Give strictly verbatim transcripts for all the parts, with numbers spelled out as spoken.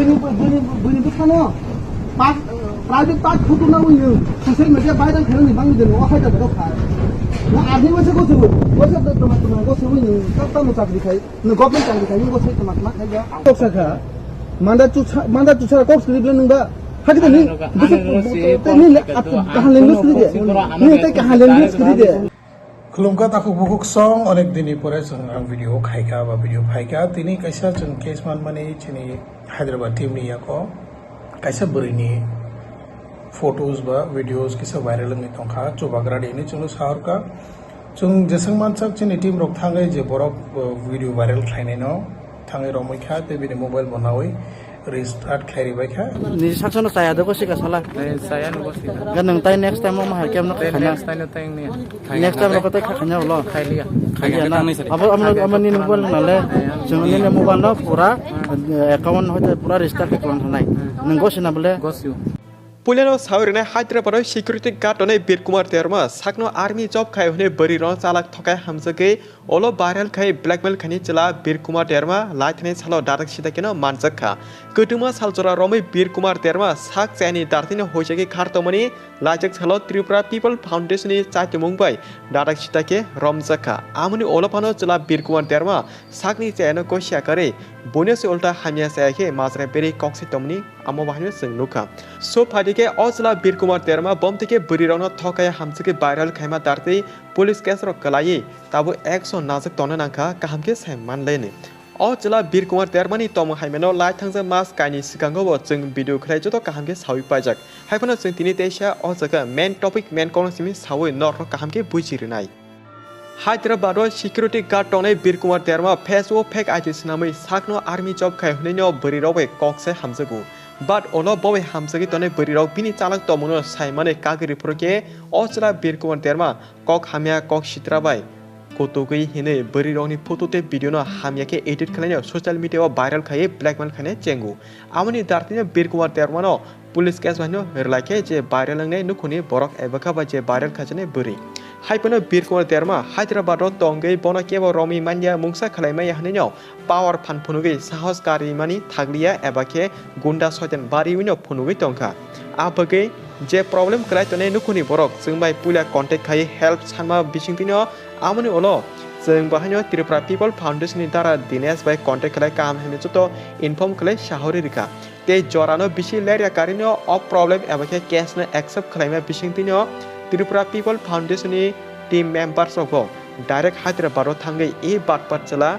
Bini, bini, bini bwsano part, private part photo na ui nwng social media viral khainani bangwi de no hai da bero khai. Na arni wase go se go, wase da tama tama go se ui nwng, ta tamo chakri khai, nwng government chakri khai, nwng go se tama tama khai ya. Tok sakha, manda chusa, manda chusa kok script le nwng ba. Hakhe de ni, ani roga, ani roga se te ni le, kok at, kado, kahan language kri de. Ni te kahan language kri de. Khulumkha takhuk bukhuk song, onek dini pore chwng ang video khaikha ba video phaikha. Tini kaisa chwng case manmani chini Hyderabad team ni yako kaisa bwrwini photos ba videos kisa viral wngwi tongkha, chubagra de hinwi chwngno sahorkha. Chwng jeswng mansak chini team rok thangwi je borok, uh, video viral khlainaino thangwi romwi kha tei bini mobile bo nawi restart khlai ribai kha. Ni saksono chaya dogo sika sala. Ai, chaya nogo sika. Ga nang tai next time mo hai kem no Tei khana. Next time no tang ni. Next time rok tei kha khanya ulo. Khailia. Khailia na. Abo amo amo ni mobile na le. Jeng ni mobile no pura, eh, account hoite pura restart khe kwlang thanai. Nang go sina bole. Gosio. Puilano sawi rwnai Hyderabad o security guard tonwi Bir Kumar Debbarma sakno army job khai hwnwi bwrwi rok chalak thokai hamjagwi olo viral khai blackmail khaini chwla Bir Kumar Debbarma lai thani salo dadak sida keno manjak kha. Kwtwma sal jora romwi Bir Kumar Debbarma sak chayani dartino hoisagwi khar tongmani laijak salo Tripura People Foundation ni chaitomung bai dadak sida khe romjak kha. Amoni olo phano chwla Bir Kumar Debbarma sakni chayano kosiya karwi buino se ulta hamya chaya khe majra berwi kok se tongmani amo bahaino chwng nukha. So phaidi khe o chwla Bir Kumar Debbarma bomtwi khe bwrwi rokno thokaya hamjagwi viral khaima dartwi police case rok kwlaiwi tabuk action najak tongna nangkha kaham khe sai manleni. O chwla Bir Kumar Debbarmani tongmung haimano lai thangjak mas kainwi swkango bo chwng video khlai joto kaham khe sawi paijak. Haiphano chwng tini teisa o jaga main topic main kokno simi sawi norokno kaham khe buji rwnai. Hyderabad o security guard tongnai Bir Kumar Debbarma face o fake I D swnamwi sakno army job khai hwnwino bwrwi rok bai kok sai hamjago. But olo bo bai hamjagwi tongnai bwrwi rok bini chalak tongmungno sai manwi kagwi rw phuru khe o chwla Bir Kumar Debbarma kok hamya kok sitra bai kutugwi hinwi bwrwi rokni photo tei video no hamya khe edit khlaino social media o viral khaiwi blackmail khaina chengo. Amoni dartino Bir Kumar Debbarmano police case baino rwlai khe je viral wngnai nukhungni borok eba kha bai je viral khaijaknai bwrwi. Haiphano Bir Kumar Debbarma Hyderabad o tongwi bono kebo romwi manya mungsa khlai maya hwnwino power phan phunugwi sahos karimani thakliya eba khe gunda soitan bariwino phunugwi tongkha. A bagwi je problem kwlai tongnai nukhungni borok chwng bai puila contact khai help sanma bisingtwino amoni ulo chwng bahaino Tripura People Foundation ni dara Dinesh bai contact khlai kaham hwnwi joto inform khlai sahori rikha. Tei jorano bisi lerya karino o problem eba khe case no accept khlaima bisingtwino Tripura People Foundation ni team members rok bo direct Hyderabad o thangwi e batpat chwla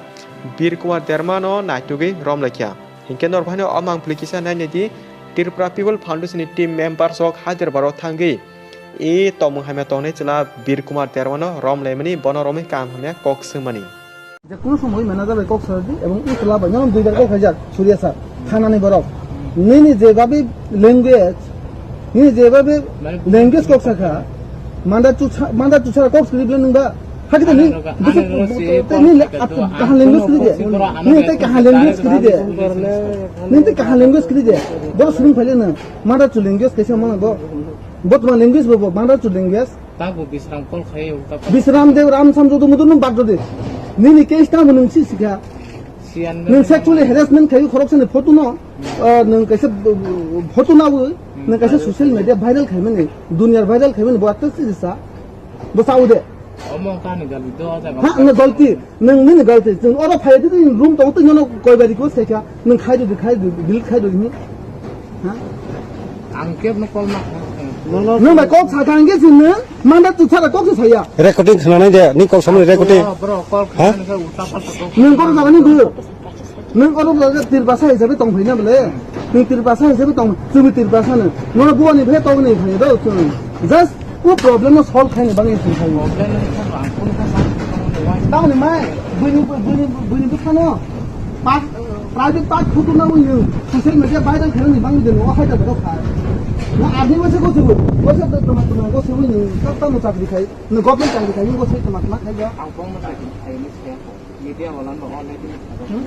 Bir Kumar Debbarma no naitugwi romlaikha. Hinkhe norok haino o mangpili kisa nainai di, Tripura People Foundation ni team members rok Hyderabad o thangwi e tongmung hamya tongnai chwla Bir Kumar Debbarma no romlaimani, bono romwi kaham hamya kok swngmani. Je kuno somoi manager bai kok sardi ebong e chwla bai nono duibar kok khaijak Surya sir, thanani borok. Nini je babi language, nini je babi language kok sakha, manda chusa, manda chusa kok script le nungba. Hakhe de ni, ani roga, ani roga se te ni le kok at, kado, kahan language kri de. Ni te kahan language kri de. Ni te kahan language kri de. Bo swrwng phai le nang. Mother to language kaisa mano bo. Bo tuma language bo, bo mother to language. Ta bo Bisram call khai ulta pa. Bisram Dev Ram Sam jodo mudo nung bad jodi. Nini case ta bo nung si sikha. Siyan nung sexually harassment khai khorok sani photo no. Ah, nung kaisa, uh, photo na bo. Nung kaisa social media viral khai mani. Dunya viral khai mani. Bo atta si sa. Bo sa ude. Omo kani gali do jaga. Ha, no galti, nang nini galti. Chwng oro phai di, room tong twi nono koi bai request khai kha, nang khai di, khai di, delete khai di ni. Ha? Ang kep no call ma. Nang bai kok sa thang ge sin nang, manda tu sara kok sa ya. Recording khna nai de, ni kok samni recording. Bro, call ha? Khna nang kok. Nang kok jaga ni bu. Nwng oro lage Tripasa hisabe tong phaina bole. Nwng Tripasa hisabe tong, chwngni Tripasa no. Nono buani phe tong ni phai do chwng. Just o problem no solve khaini bagwi chwng phai. Problem no solve ang kun kha sa. Tamoni mai, buini, buini, buini bwkhano. Part, private part photo na ui nwng. Social media viral khaini bagwi de no hai da bero khai. Na arni wase go chwng. Wase da tama tama go chwng nwng. Kap tamo chakri khai. Nwng government chakri khai nwng go sai tama tama khai ga. Ang kong mo chakri khai ni saya ko. Media wala no online ni. Hmm?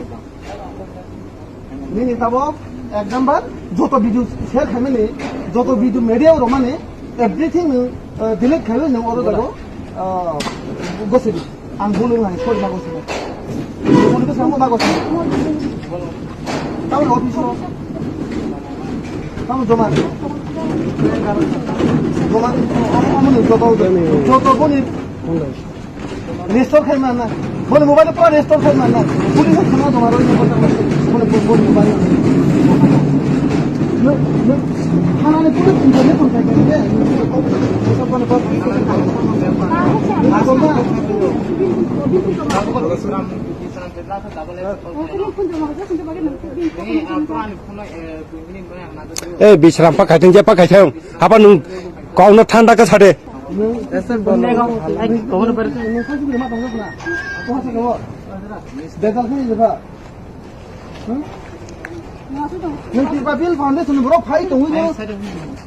Nini tabok ek number joto video share khaimani, joto video media o romani, everything nwng, uh, delete khaimani nwng oro jago, uh, gosiri. Ang bulu ngai, sorry, ma gosiri. Bulu ko samo ma gosiri. Tamo office o. Tamo joma. Joma. Omo ni joto, joto boni restore khai manna. Boni mobile pura restore khai manna. Police thana joma roi ni boni, boni mobile. No, no. Thana ni police ni boni kon khai khai de. Boni boni. Eh, Bisram, pakai thung, je pakai thung. Apa nung kau no thanda ka sade? Nung Tripura People Foundation borok phai tongwi no.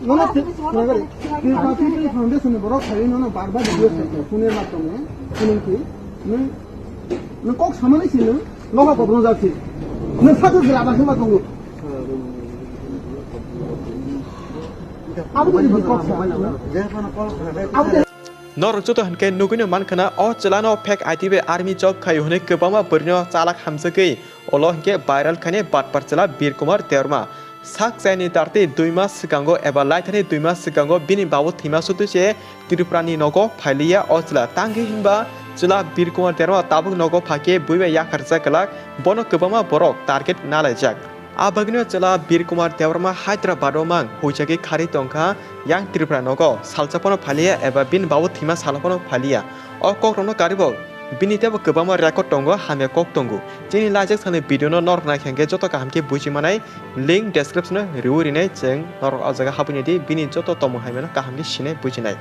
Nono Tripura People Foundation borok phai nono barba video sai. Puner matong, puner ki. Nung, nung kok samani sini. Noha kok no jasi. Nung satu gelap asma tongo. Norok joto hinkhe nugwino mankha na o chwlano fake I D bai army job khaio hwnwi kwbangma bwrwino chalak hamjagwi ulo hinkhe viral khainai batpar chwla Bir Kumar Debbarma. Sak chaini tartwi dui mas swkango eba laithani dui mas swkango bini babu thwima sotwi se Tripurani nogo phailiya o chwla. Tangwi hinba chwla Bir Kumar Debbarma tabuk nogo phakhe buibai yakharjak glak, bono kwbangma borok target nalaijak. A bagwino chwla Bir Kumar Debbarma Hyderabad-o mang huijagwi kharwi tongkha, yang Tripura nogo salsa phano phaliya eba bini babu thwima salo phano phaliya. O kokrokno karwi bo bini teibo kwbangma record tongo, hamya kok tongo. Chini laijak sani video no norok naikha hwnkhe joto kaham khe buji manai, link description o riwi rinai, chwng norok o jaga habwi naidi, bini joto tongmung hamya no kaham khe sinai bujinai.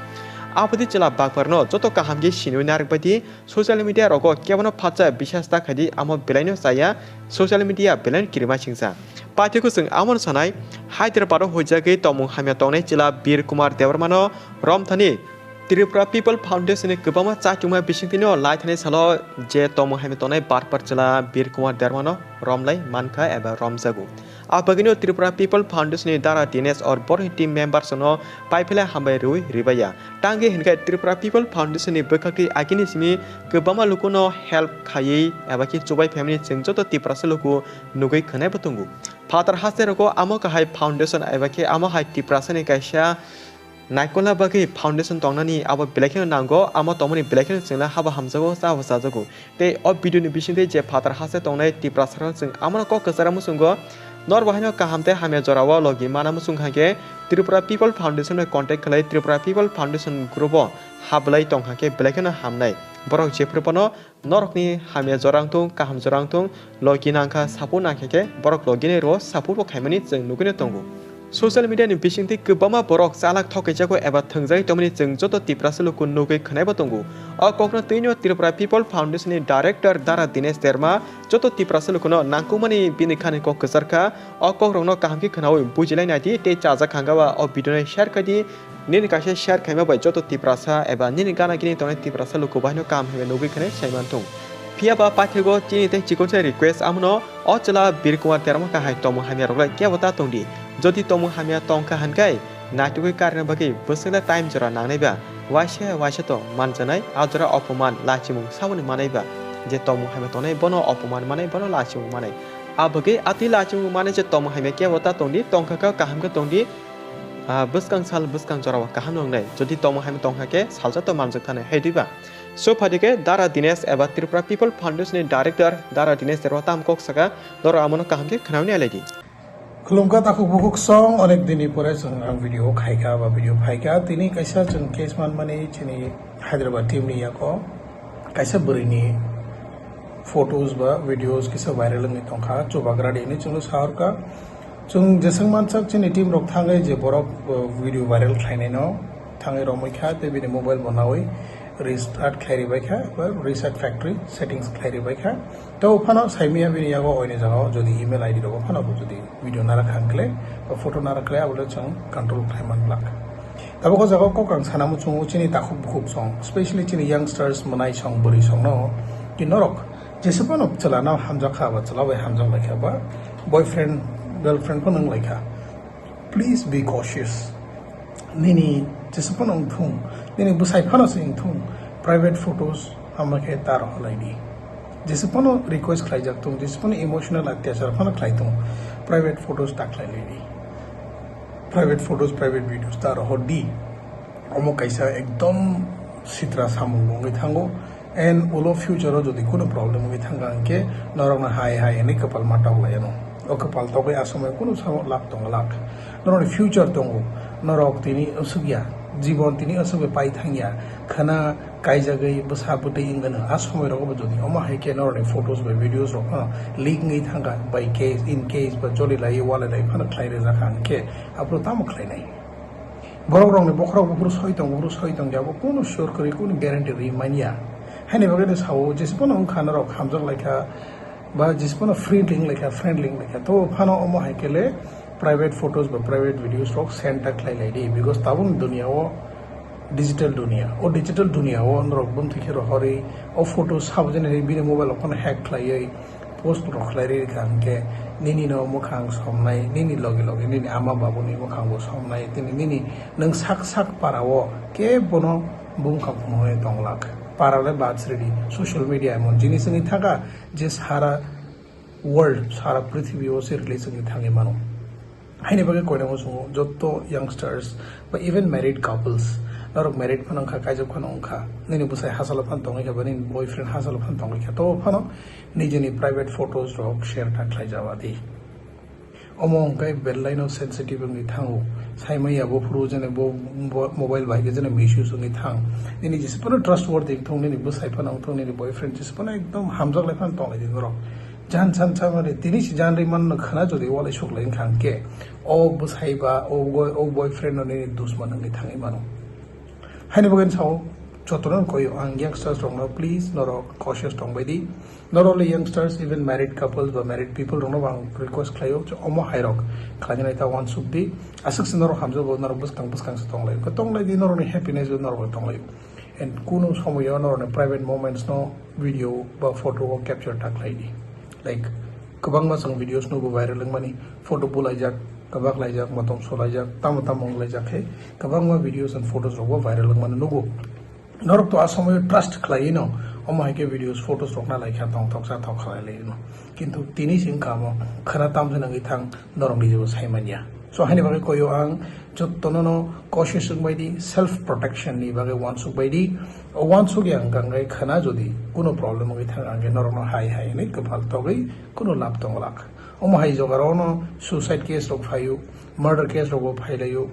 Aboni chwla bakpar no joto kaham khe sinwi narwk baidi, social media rogo kebono phatsa bisas ta khaidi, amo belaino chaya, social media belaino kirima singsa. Paithakgo chwng amo sanai, Hyderabad o huijagwi tongmung hamya tongnai chwla Bir Kumar Debbarma no romthani Tripura People Foundation ni kwbangma chachukma bisingtwi no laithani salo je tongmung hamya tongnai barpar chwla Bir Kumar Debbarma no romlai mankha eba romjago. A bagwino Tripura People Foundation ni Dara Dinesh or borokni team members no paiphailai hambai rwi ribaiya. Tangwi hinkhe Tripura People Foundation ni bwkhaktwi agini simi kwbangma lukuno help khaiwi eba khe chubai phaimani chwng joto Tiprasa luku nugwi khwnai bo tongo. Phatar haste rogo amo kahai foundation eba khe amo hai Tiprasa ni kaisa naikolna bagwi foundation tongnani abo belai kheno nango, amo tongmani belai kheno chwngla haba hamjago, chabo chajago. Tei o video ni bisingtwi je phatar haste tongnai Tiprasarok chwng amano kok kwchara muchungo, nor bo haino kaham tei hamya jorao logi mana muchung kha khe Tripura People Foundation bai contact khlai Tripura People Foundation group o hablai tong kha khe belai kheno hamnai. Borok jephru phano norokni hamya jora wng thung, kaham jora wng thung, logi nang kha, support nang kha khe borok logi nai rwo, support bo khaimani chwng nugwi no tongo. Social media ni bisingtwi kwbangma borok chalak thokaijago eba thwngjagwi tongmani chwng joto Tiprasa luku nugwi khwnai bo tongo. O kokno twino Tripura People Foundation ni director Dara Dinesh Debbarma joto Tiprasa lukuno nangkukmani bini khani kok kwchar kha. O kokrokno kaham khe khwnawi bujilai nai di tei chajak hangkha ba o video no share khai di. Nini kaisa share khaima bai joto Tiprasa eba nini gana gini tongnai Tiprasa luku bahaino kaham hamya nugwi khwnai sai man thung. Phiya ba paithakgo chini tei chikonsa request, amono o chwla Bir Kumar Debbarma kahai tongmung hamya rok lai kebo ta tong di. Jodi tongmung hamya tong kha hwn khe naitugwi karina bagwi bwswk le time jora nangnai ba, waisa waisa to manjanai, a jora opoman lachimung saboni manai ba, je tongmung hamya tongnai bono opoman manai, bono lachimung manai. A bagwi atwi lachimung manai je tongmung hamya kebo ta tong di, tong kha khe kaham khe tong di. Ah, bwskang sal bwskang jorao kaham wngnai. Jodi tongmung hamya tong kha khe salsa to manjak thani hai diba. So phadi khe Dara Dinesh eba Tripura People Foundation ni director Dara Dinesh Debbarma tam kok saka, norok amono kaham khe khwnani alai di. Khulumkha takhuk bukhuk song, onek dini pore chwng ang video khaikha ba video phaikha. Tini kaisa chwng case manmani chini Hyderabad team ni yago kaisa bwrwini photos ba videos kisa viral wngwi tongkha, chubagra di hinwi chwngno sahorkha. Chwng jeswk mansak chini team rok thangwi je borok, uh, video viral khlainaino thangwi romwi kha tei bini mobile bo nawi restart khlai ribai kha ba reset factory settings khlai ribai kha. Tei phano saimaya bini yago oini jagao jodi email I D rogo phano bo jodi video nara khang khle ba photo nara khle abo le chwng control khlai man glak. Tabuk o jaga o kok ang sana muchungo chini takhuk bukhuk song, specially chini youngsters mwnai song bwrwi song no, ki norok jese phano chwla no hamjak kha ba chwla bai hamjak lai kha ba boyfriend girlfriend phano wng lai kha, please be cautious. Nini jese phano wng thung, nini bwsai phano se wng thung, private photos hamya khe ta rohor lai di. Jese phano request khlai jak thung, jese phano emotional atyachar phano khlai thung, private photos ta khlai lai di. Private photos, private videos ta rohor di. Omo kaisa ekdom sitra samung wngwi thango. And ulo future o jodi kuno problem wngwi thangkha hwnkhe norokno hai hai hwnwi kwpal ma tok lai ano. O kwpal togwi a somoi kuno samo lab tongo lak. Norokni future tongo. Norok tini aswk ya. Jibon tini aswk bai pai thang ya. Khana kaijagwi bwsa bwtwi wngano. A somoi rogo bo jodi omo hai khe norokni photos bai videos rok phano leak wngwi thangkha by case, in case ba joli lai, walai lai phano khlai rwjak kha hwnkhe aphuru tamo khlainai? Borok rokni bokhorok buphuru soi tong, buphuru soi tong ya, bo kunu sure kwrwi, kunu guarantee rwi manya. Haini bagwi no sao, jesi phano wngkha norok hamjak lai kha, ba jesi phano friendly wng lai kha, friendly wng lai kha. To phano omo hai khe le private photos ba private videos rok send ta khlai lai di, because tabuk ni dunia o digital dunia. O digital dunia o norok bumtwi khe rohorwi o photo sabo jani bini mobile o phano hack khlaiwi post rok khlai rwi kha hwnkhe nini no mwkhang somnai, nini loge loge nini ama babuni mwkhang bo somnai, tini nini nwng sak sak para o kebo no bumkhang phunuknai tong lak. Para le bad sridi, social media emon jinis wngwi thaka je sara world, sara prithibi o se release wngwi thangwi mano. Haini bagwi koinamo chwngo, jotto youngsters ba even married couples, norok married phano wngkha, kaijak phano wngkha, nini bwsai hachalo phano tongwi kha, ba nini boyfriend hachalo phano tongwi kha, to phano nijini private photos rok share ta khlai jawa di. Omo wngkha belai no sensitive wngwi thango, saimanya bo phuru jene bo, bo mobile bai khe jene misuse wngwi thang. Nini jese phano trustworthy wngthong, nini bwsai phano wngthong, nini boyfriend jese phano ekdom hamjak lai phano tong lai di norok. Jan san san mani tini si jan ri man no khana jodi walai suk lai wngkha hwnkhe, o bwsai ba o boy-, o boyfriend no nini dusman wngwi thangwi mano. Haini bagwi sao jotono koyo ang youngsters rokno, please norok cautious tong bai di. Not only youngsters, even married couples ba married people rokno bo ang request khlaio je omo hai rok khlainani ta wansuk di. Aswk se norok hamjago, norok bwskang bwskang se tong lai, tong lai di, norokni happiness o norok tong lai. And kunu somoyo norokni private moments no video ba photo o capture ta khlai di. Like, kwbangma chwng videos nugo viral wngmani, photo bulaijak, kwbak laijak, motom solaijak, tamo tamo wnglaijak khe kwbangma videos and photos rokbo viral wngmani nugo. Norok to a somoyo trust khlaiwi no omo hai khe videos, photos rok na lai kha tong thoksa thok khlai lai no. Kintu tini se wngkha omo khwna tamjani wngwi thang, norok nijebo sai manya. So haini bagwi koyo ang jottono no cautious wng bai di, self protection ni bagwi wansuk bai di. O wansuk ya wngkha hwnkhe khwna jodi kuno problem wngwi thang hwnkhe norok no hai hai hwnwi kwpal togwi kuno lab tong lak. Omo hai jogaro no suicide case rok phaio, murder case rok bo phai laio.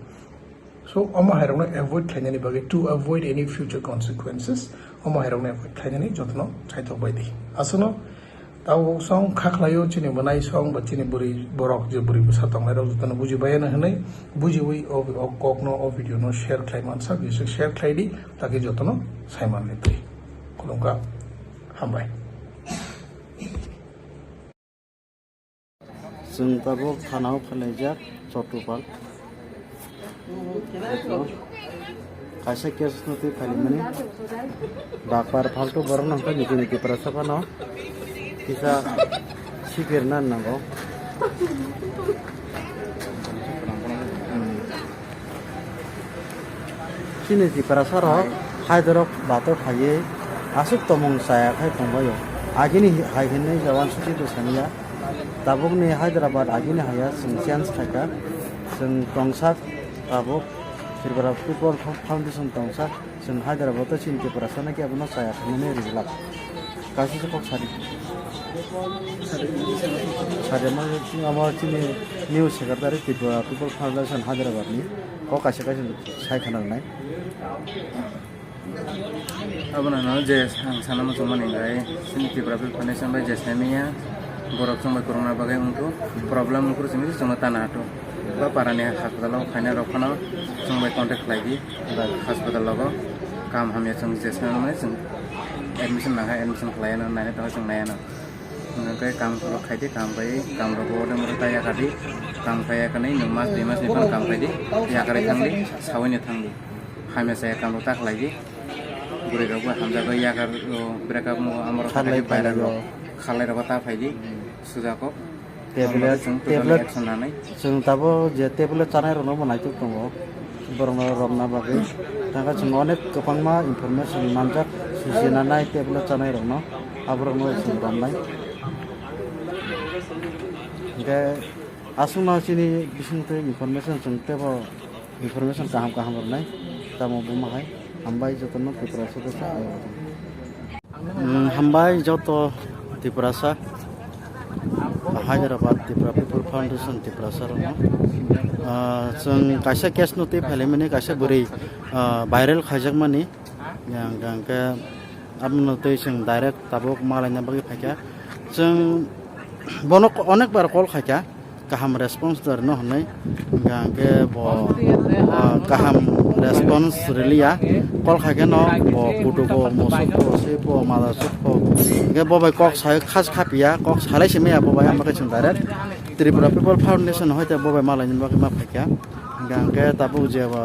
So, omo hai rokno avoid khlainani bagwi, to avoid any future consequences, omo hai rokno avoid khlainani jotono chaithok bai di. Aswkno tabuk song kha khlaio, chini bwnai song ba chini bwrwi borok je bwrwi bwsa tongnai rok jotono buji bai ano hwnwi, bujiwi o, o kokno, o video no share khlai mansa, bisi share khlai di, taki jotono sai manlai twi. Khulumkha, hambai. Chwng tabuk thana o phailaijak Chottupal. Kaisa case no twi phaimani. Dakpar phalto borok no hwnkhe niki niki prasa phano kisa sikirna nango. Chini Tiprasa rok Hyderabad o phaiwi aswk tomung chaya khai tongbaio. Agini hai hinwi jawan suchi bwsaniya. Tabukni Hyderabad agini haya chwng change khaikha. Chwng tongsak tabuk Tripura People Foundation tongsak. Chwng Hyderabad o chini Tiprasa naki abono chaya khainani rijlak. Kaisa se kok sadi. Sadi ma chini amo chini new secretary Tripura People Foundation Hyderabad ni kok kaisa kaisa sai khana nai. Abono no je ang sana muchungmani gai chini Tripura People Foundation bai je saimanya borok chwng bai kwrwngna bagwi wngkhu problem wngkhu chini chwngno tana hatu. Ba parani hospital o khainai rok phano chwng bai contact khlai di. Hospital logo kam hamya chwng jesna mane chwng admission nangkha, admission khlaiya no naina tongo chwng naiya no. Hwnkhe kam rok khai di, kam bai kam rok bo order moro ta yakha di, kam khai yakha nai nwng mas dui mas ni phano kam khai di, yakarwi thang di, sawi no thang di. Hamya chaya kam rok ta khlai di. Bwrwi rok bo hamjagwi yakar rok break up mo amorok ta khai di, viral rok khalai rok ta phai di, suja kok. Tablet, tablet, chwng tabo je tablet chanai rokno bo naituk tongo, borokno romna bagwi. Tangkha chwng onek kwbangma information manjak, sujina nai tablet chanai rokno, aborokno chwng romnai. Hwnkhe Aswkno chini bisingtwi information chwng teibo information kaham kaham rwnai. Tamo buma hai hambai jotono Tiprasa bwsa hai. Mm, hambai joto Tiprasa, Hyderabad Tripura People Foundation Tiprasa rokno. Ah, chwng kaisa case no twi phailaimani, kaisa bwrwi, ah, viral khaijakmani. Yang, yang khe abono twi chwng direct tabuk malaina bagwi phaikha. Chwng bono onek bar call khaikha, kaham response da rwno hwnwi. Hwnkha hwnkhe bo, ah, kaham response rwliya. Call khaikhe no bo kutugo, musukgo, swibo, madasukgo. Hwnkhe bo bai kok sai khas khapiya, kok salai se maya bo bai, ama khe chwng direct Tripura People Foundation hoite bo bai malaini bagwi ma phaikha. Hwnkha hwnkhe tabuk je bo,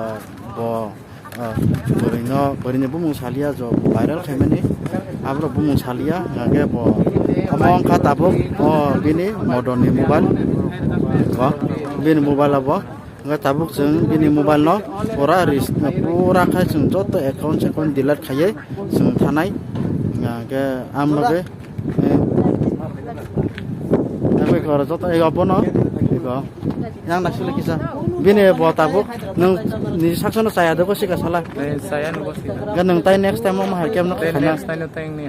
bo Ah, bwrwino, bwrwini bumung saliya jo viral khaimani, aborok bumung saliya, hwnkhe bo omo wngkha tabuk, o bini modorni mobile, o bini mobile abo, hwnkhe tabuk chwng bini mobile no pura ris-, pura khai chwng joto account seccount delete khaiwi chwng thanai, hwnkhe ang bagwi. Eh. Nang bai koro joto ego bono. Ego. Yang nak sila kisa. Bini bo tabuk nang ni saksono chaya de ko sika sala. Eh, saya no bosi. Ga nang tai next time mo mahar kem no Then khana. Next time no tang ni.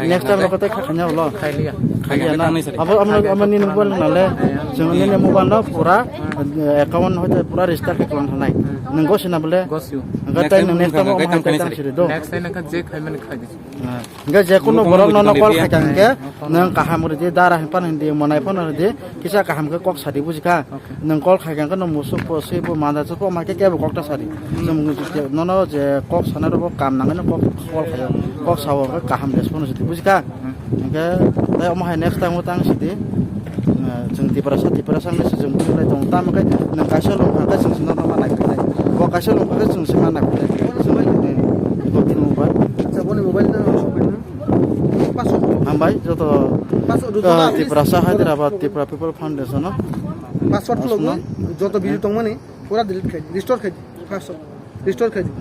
Next time ko tai khana ulo. Khai liya. Khai liya na. Abo amno amni nang bol na le. Jeng ni mobile no pura, eh, account hoite pura register ke klang thanai. Nang go sina bole. Gosio. Ga tai nang next time mo mahar tang siri do. Next time nang je khai mani khai de. Hingke je kunu borok nono call khaikha hingke nwng kaham rwdi, dara hinphano hindi, monai phano rwdi, kisa kaham khe kok sadi bujikha. Nwng call khaikha hingke nwng musuk po, swi po, manda suk po, ma khe kebo kok ta sadi. Nono je kok sanai rokbo kam nangwi no kok call khaio, kok sao hingke kaham response rwdi bujikha. Hingke tai omo hai next time o tang sidi. Chwng Tiprasa, Tiprasa wngwi se chwng bujilaio, tamo khe nwng kaisa longkha khe chwng se nono ma naiphilai. Bo kaisa longkha khe chwng se ma naiphilai. Chwng, eh, bo bini mobile. Acha, boni mobile no sokphaino. Password. Hambai joto, password, ah, joto Tiprasa, Hyderabad, Tripura People Foundation no. Password khulogwi joto video tongmani pura delete khai di, restore khai di, password restore khai di.